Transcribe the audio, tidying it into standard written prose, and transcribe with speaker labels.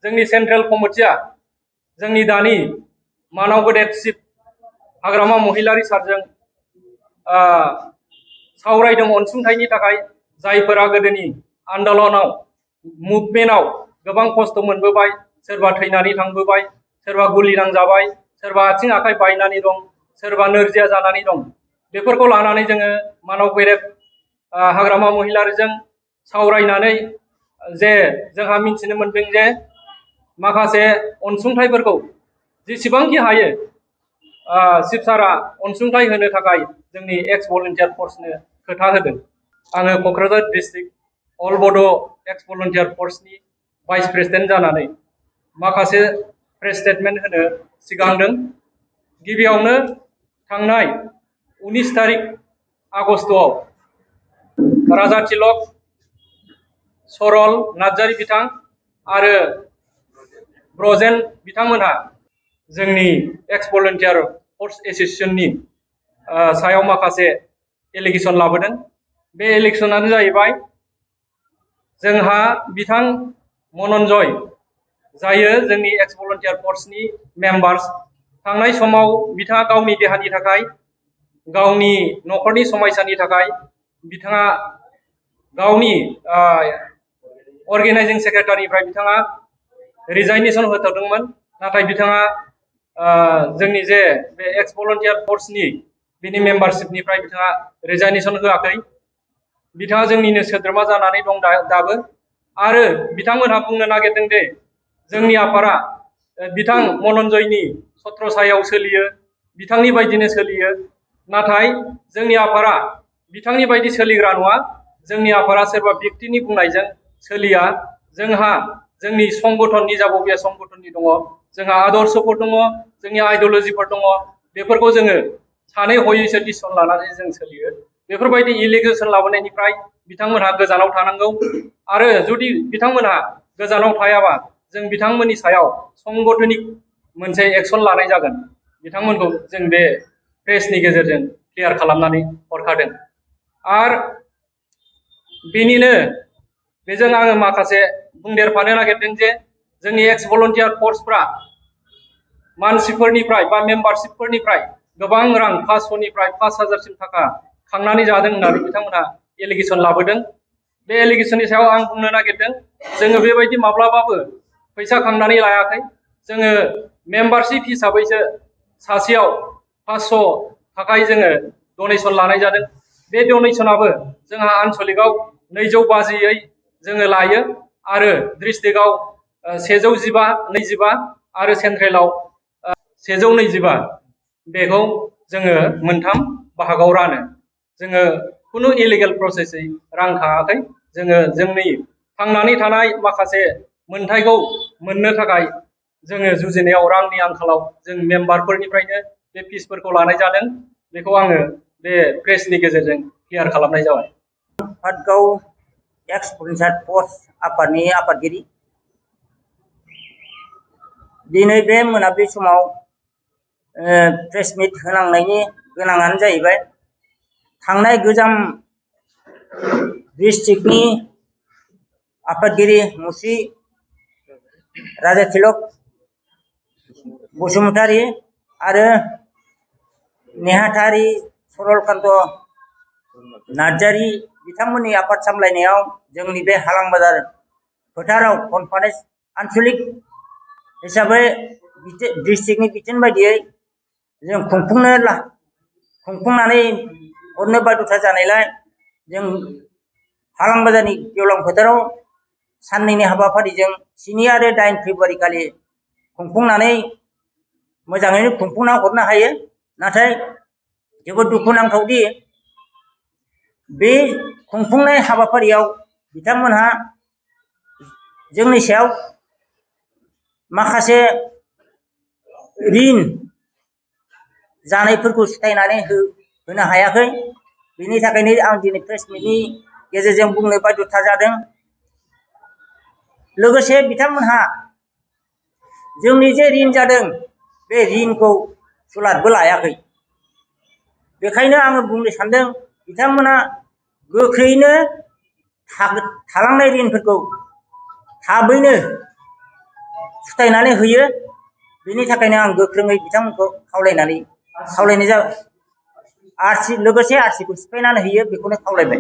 Speaker 1: जोंनि सेन्ट्रेल कमिटिया जोंनि दानि मानाव गेदेर चिफ हाग्रामा महिलारी सारजों सावरायदों अनसुंथाइनि थाखाय जायफोरा गोदोनि आन्दलनाव मुभमेन्टआव गोबां खस्थ' मोनबोबाय सोरबा थैनानै थांबोबाय सोरबा गुलि नांजाबाय सोरबा आथिं आखाइ बायनानै दं सोरबा नोरजिया जानानै दं बेफोरखौ लानानै जोङो मानाव गेदेर हाग्रामा महिलारीजों सावरायनानै जे जोंहा मिथिनो मोनदों जे माखासे अनसुंथाइफोरखौ जेसेबांखि हायो चिफ सारा अनसुंथाइ होनो थाखाय जोंनि एक्स भलन्टियार फर्सनो खोथा होदों। आङो क'क्राझार डिस्ट्रिक्ट अल बड' एक्स भलन्टियार फर्सनि भाइस प्रेसिडेन्ट जानानै माखासे प्रेस स्टेटमेन्ट होनो सिगांदों। गिबियावनो थांनाय 19 तारिख आगस्तआव राजा तिलक सरल नार्जारी बिथां आरो ब्रजेन बिथांमोनहा जोंनि एक्स भलन्टियार फर्स एसोसिएशननि सायाव माखासे एलिगेशन लाबोदों। बे एलिगेशनानो जाहैबाय जोंहा बिथां मनन्जय जायो जोंनि एक्स भलन्टियार फर्सनि मेम्बार्स थांनाय समाव बिथाङा गावनि देहानि थाखाय गावनि न'खरनि समस्यानि थाखाय बिथाङा गावनि अर्गेनाइजिं सेक्रेटारिनिफ्राय बिथाङा रिजाइनेशन होथ'दोंमोन नाथाय बिथाङा जोंनि जे बे एक्स भलन्टियार फर्सनि बिनि मेम्बारशिपनिफ्राय बिथाङा रिजाइनेशन होआखै। बिथाङा जोंनिनो सोद्रोमा जानानै दं दाबो आरो बिथांमोनहा बुंनो नागिरदों दे जोंनि आफादा बिथां मनन्जयनि छत्रछायाव सोलियो बिथांनि बायदिनो सोलियो नाथाय जोंनि आफादा बिथांनि बायदि सोलिग्रा नङा। जोंनि आफादा सोरबा व्यक्तिनि बुंनायजों सोलिया। जोंहा जोंनि संगठन निजाबबिया संगठननि दङ जोंहा आदर्शफोर दङ जोंनि आइडियोलजिफोर दङ बेफोरखौ जोङो सानै हयैसो डिसिसन लानानै जों सोलियो। बेफोरबायदि इलिगेशन लाबोनायनिफ्राय बिथांमोनहा गोजानाव थानांगौ आरो जुदि बिथांमोनहा गोजानाव थायाबा जों बिथांमोननि सायाव संगठनिक मोनसे एक्शन लानाय जागोन। बिथांमोनखौ जों बे प्रेसनि गेजेरजों क्लियार खालामनानै हरखादों आरो बेनिनो बेजों आङो माखासे बुंदेरफानो नागिरदों जे जोंनि एक्स भलन्टियार फर्सफ्रा मानसिफोरनिफ्राय बा मेम्बारशिपफोरनिफ्राय गोबां रां 500निफ्राय 5000सिम थाखा खांनानै जादों होननानै बिथांमोनहा एलिगेशन लाबोदों। बे एलिगेशननि सायाव आं बुंनो नागिरदों जोङो बेबायदि माब्लाबाबो फैसा खांनानै लायाखै। जोङो मेम्बारशिप हिसाबैसो सासेयाव 500 थाखाय जोङो डनेशन लानाय जादों। बे डनेशनाबो जोंहा आनसलिकआव 250यै जोङो लायो आरो डिस्ट्रिक्टआव 115 आरो सेन्ट्रेलाव 125 बेखौ जोङो मोनथाम बाहागोआव रानो। जोङो खुनु इलिगेल प्रसेसै रां खाङाखै। जोङो जोंनि थांनानै थानाय माखासे मोनथायखौ मोननो थाखाय जोङो जुजिनायाव रांनि आंखालाव जों मेम्बारफोरनिफ्रायनो बे फिसफोरखौ लानाय जादों। बेखौ आङो बे प्रेसनि गेजेरजों क्लियार खालामनाय जाबाय।
Speaker 2: पाटगाव एक्स भलन्टियार फर्स आफादनि आफादगिरि दिनै बे मोनाबिलि समाव प्रेस मिट होनांनायनि गोनाङानो जाहैबाय थांनाय गोजाम डिस्ट्रिक्टनि आफादगिरि मुस्रि राजा तिलक बसुमतारी आरो नेहाथारि सरलकान्त नार्जारी बिथांमोननि आफाद सामलायनायाव जोंनि बे हालांबाजार फोथाराव कनफारेन्स आनसलिक हिसाबै डिस्ट्रिक्टनि बिथोन बायदियै जों खुंफुंनानै हरनो बाध्यता जानायलाय जों हालांबाजारनि गेवलां फोथाराव साननैनि हाबाफारिजों 7 आरो 8 फेब्रुवारि खालि खुंफुंनानै मोजाङैनो खुंफुंना हरनो हायो। नाथाय जोबोद दुखुनांथावदि बे खुंफुंनाय हाबाफारियाव बिथांमोनहा जोंनि सायाव माखासे रिन जानायफोरखौ सिथायनानै होनो हायाखै। बेनि थाखायनो आं दिनै प्रेस मिटनि गेजेरजों बुंनो बाध्यता जादों। लोगोसे बिथांमोनहा जोंनि जे रिन जादों बे रिनखौ सुलादबो लायाखै। बेखायनो आङो बुंनो सानदों बिथांमोना गोख्रैनो थालांनाय रिनफोरखौ थाबैनो सुथायनानै होयो बेनि थाखायनो आं गोख्रोङै बिथांमोनखौ खावलायनाय जाबाय लोगोसे आरसिखौ सिफायनानै होयो बेखौनो खावलायबाय।